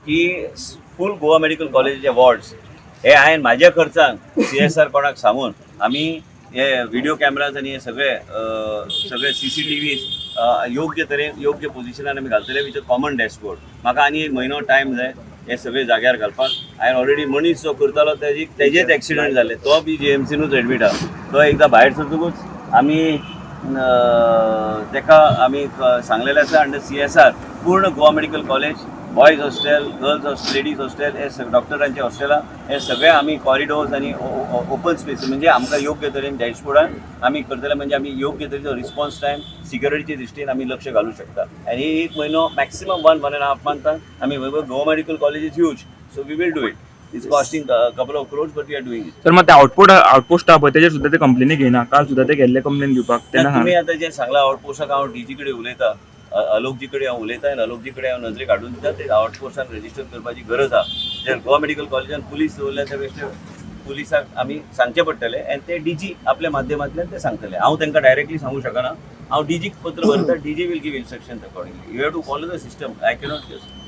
की फूल Goa medical कॉलेजीचे wards हे हांवें म्हाज्या खर्चान सीएसआर कोणाक सांगून आमी हे व्हिडिओ कॅमेराज आनी हे सगळे सगळे सीसीटीव्ही योग्य तरेन योग्य पोझिशनान आमी घालतले विथ अ कॉमन डॅशबोर्ड. म्हाका आनी एक म्हयनो टायम जाय हे सगळे जाग्यार घालपाक. हांवें ऑलरेडी मनीस जो करतालो तेजी तेजेच एक्सिडंट जाले, तो बी जीएमसीनूच एडमीट आहा. तो एकदां भायर सरतकूच आमी तेका आमी सांगलेलें आसा, अंडर सीएसआर पूर्ण Goa medical college, boys hostel, girls hostel, ladies hostel, हे डॉक्टरांचे हॉस्टेलां, हे सगळे आमी कॉरिडोर्स आनी ओपन स्पेस, म्हणजे आमकां योग्य तरेन डॅशबोर्डान आमी करतले, म्हणजे आमी योग्य तरेचो रिस्पॉन्स टायम, सिक्युरिटीच्या दृश्टीन आमी लक्ष घालूं शकता. आनी एक म्हयनो maximum, one and half मंथान आमी, Goa Medical College is huge, so we will do it. It's costing couple of crores, but we are doing it. तर मग ते आउटपोस्ट आहा पळय, तेजेर सुद्दां ते कंप्लेनी घेयना. काल सुद्दां ते गेल्ले कंप्लेन दिवपाक तेन्ना. तुम्ही आता जे सांगला आउटपोस्टाक, हांव डीजी कडेन उलयता, अलोकजी कडेन हांव उलयता आनी अलोकजी कडेन हांव नजरेक हाडून दिता, ते आउटपोस्टान रजिस्टर करपाची गरज आहा. जर गोवा मेडिकल कॉलेजान पुलीस दवरल्या, त्या बेश्टे पुलिसाक आमी सांगचें पडटलें आनी ते डीजी आपल्या माध्यमांतल्यान ते सांगतले. हांव तांकां डायरेक्टली सांगू शकना. हांव डीजीक पत्र बरयता, DG will give instruction accordingly. You have to follow the system. I cannot just